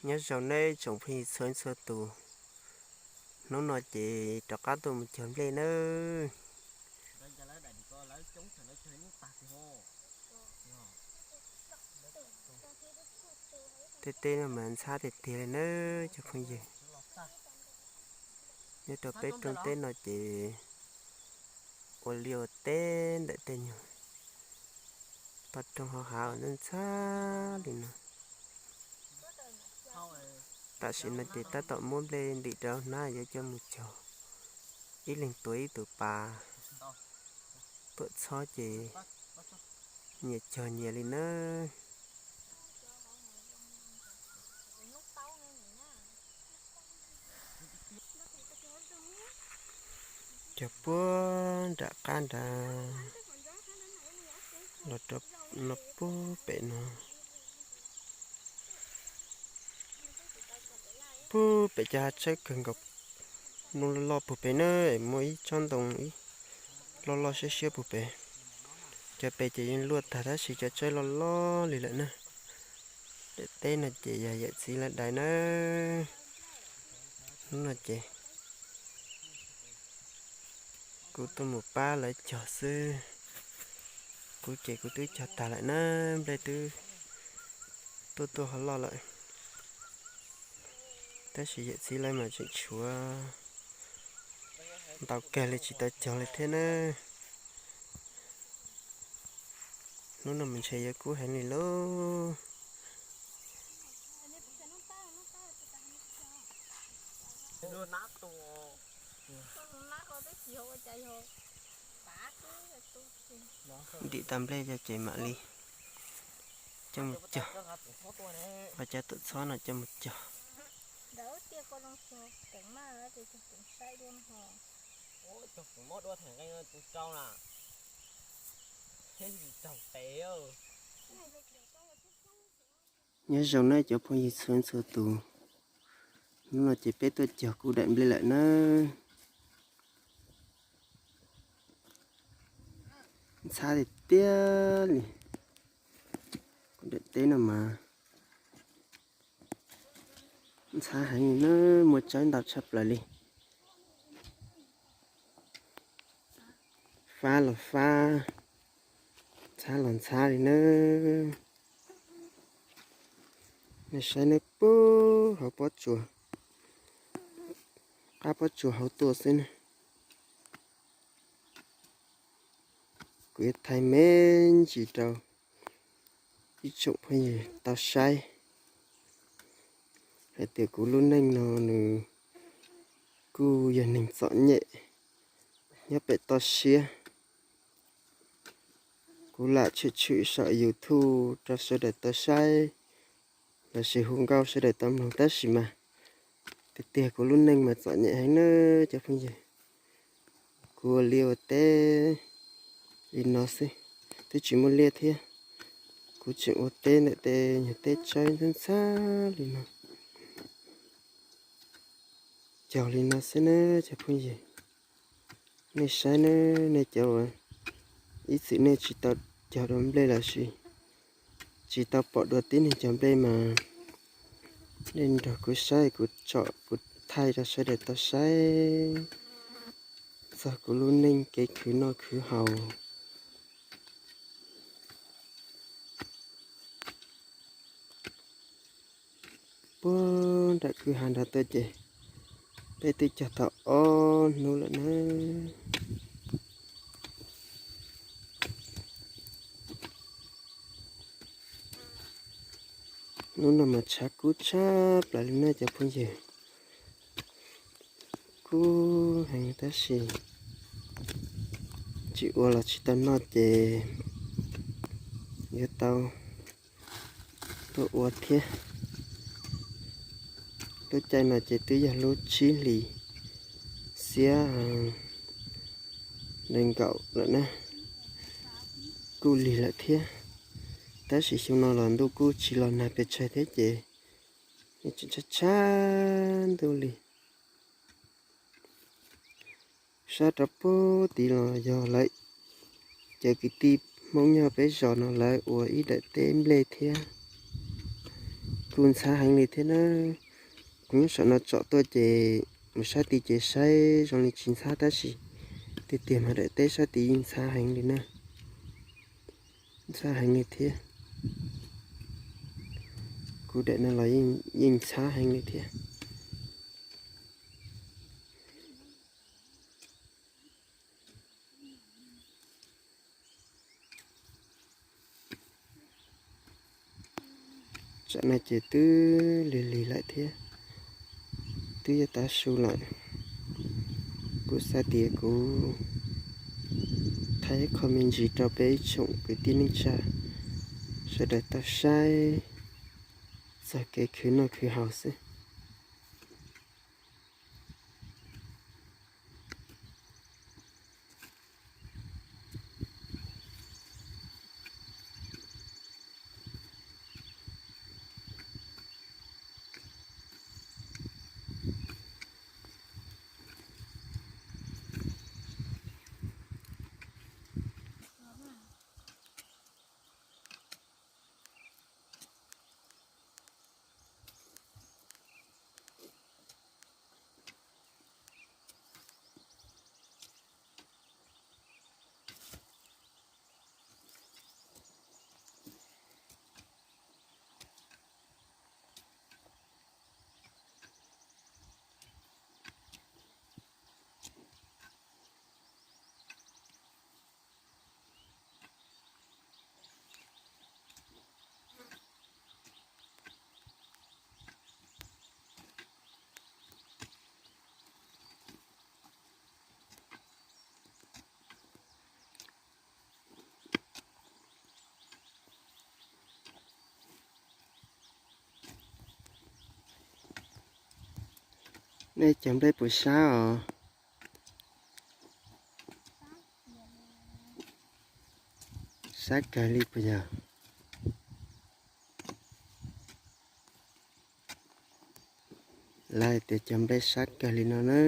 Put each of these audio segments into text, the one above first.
Nyob zoo nawb tsoom phooj ywg txhua txhua tus, hnub no ces rov qab tuaj mus cog nplej nawb. Tej teb no mas ntxhab tiag tiag li nawb cov phooj ywg. Nyob rau peb rooj teb no ces ua liaj ua teb ntawm tej nyuag toj roob hauv hav uas ntxhab li no. Tam sim no ces tab tom muab nplej ntim rau hnab yuav coj mus cog, ib leeg tuav ib tus pas. Tuam txhob ces nyias cog nyias li nawb. Cog puag nram qab nrad los rau no puag pem no. Puag pem cov hav tshawb kawg nkaus, mus loj loj puag pem na, muaj ib tsob ntoo ib loj loj siab siab puag pem. Cov pem ces yeej luaj tag tab sis cov tshawb loj loj li lawm na. Daim teb no ces yog yawm txiv lawv dai na. Hnub no ces kuv tuaj mus pab lawv cog xwb. Kuv ces kuv twb cog tag lawm na, nplej twb tuaj tuaj ho loj lawm. Tab sis yawm txiv lawv mas tseem tshuav ntau kawg li tsis tau cog li thiab na. Hnub no mas ntshe yuav kub heev li lauj. Ntim tag nplej cov ces mam li coj mus cog, ho cov tuam txhob no coj mus cog. Nyob zoo nawb cov phooj ywg txhua txhua tus, hnub no ces peb tuaj cog kuv daim nplej lawm nawb. Ntxhab tiag tiag li. Kuv daim teb no mas ntxhab heev li na, muaj tsawb ntau tshaj plaws li. Fab los fab, ntxhab los ntxhab li nawb. Nej saib nawb, puag hauv pob tsuas, qab pob tsuas hauv tuaj xwb na. Kuv yuav thaij me ntsis rau ib tsoom phooj ywg tau saib hais tias kuv lub neej no nws kuj yog neeg txom nyem nyob pem toj siab. Kuv lam tshwm tshwm saum YouTube rau sawv daws tau saib lossis hu nkauj sawv daws tau mloog tab sis mas tiag tiag kuv lub neej mas txom nyem heev na cov phooj ywg. Kuv ua liaj ua teb li no xwb, twb tsis muaj liaj thiab. Kuv tseem ua teb ntawm tej nyuag teb tsawb ntxhab ntxhab li no, cog li no xwb na cov phooj ywg. Nej saib na, nej cov uas ib txwm nej tsis tau cog dua nplej lossis tsis tau pom dua tib neeg cog nplej mas nej nrog kuv saib, kuv tsom kuv thaij rau sawv daws tau saib txog kuv lub neej kev khwv noj khwv haus. Puag nram kwj ha nrad tuaj ces peb twb cog tau ob hnub lawm na. Hnub no mas tshav kub tshaj plaws li na cov phooj ywg. Kub heev tab sis tsis ua los tsis tau noj ces yuav tau tuaj ua thiab. Lub caij no ces twb yog lub tsib hlis xiab nees nkaum lawm na, kuj lig lawm thiab. Tab sis xyoo no los ntuj kuj tsis los nag pes tsawg thiab ces tseem tshav tshav ntuj li. Sab rov puag tid los yog lawv cov kwv tij Hmoob nyob peb zos no lawv ua ib daim teb nplej thiab. Kuj ntxhab heev li thiab na. Kuv nyob saum no tsom tuaj ces mus sab tid ces saib zoo li tsis ntxhab tab sis tiag tiag mas daim teb sab tid yeej ntxhab heev li na. Ntxhab heev li thiab. Kuv daim no los yeej ntxhab heev li thiab. Tsam no ces twb lig lig lawm thiab, twb yuav tav su lawm. Kuv xav tias kuv thaij ib qho me ntsis rau peb ib tsoom kwv tij neej tsa sawv daws tau saib txog kev khwv noj khwv haus xwb. Nej cov nplej puas sab os? Sab kawg li puas yog? Lawv tias cov nplej sab kawg li no na.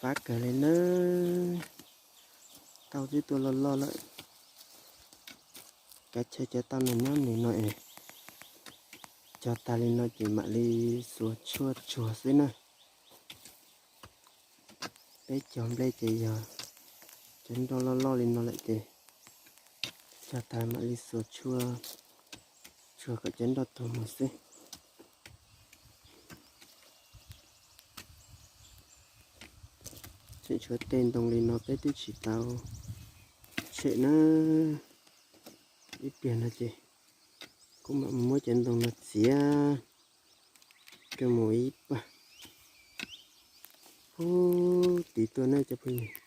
Fab kawg li nawb. Tau twb tuaj loj loj lawm. Kav chaw cov tau nws nyob nws no es cog tas li no ces mam li xuas tshuaj tsuag xwb na. Peb cog nplej ces yog cov nroj loj loj li no lawm ces cog tas mam li xuas tshuaj tsuag kom cov nroj tuag mus xwb. Tseem tshuav tej ntoo li no peb twb tsis tau tshem na. Ib pliag no ces kuv mam mus muab cov ntoo no txiav coj mus ib pab. Ub, tid tuaj na cov phooj ywg.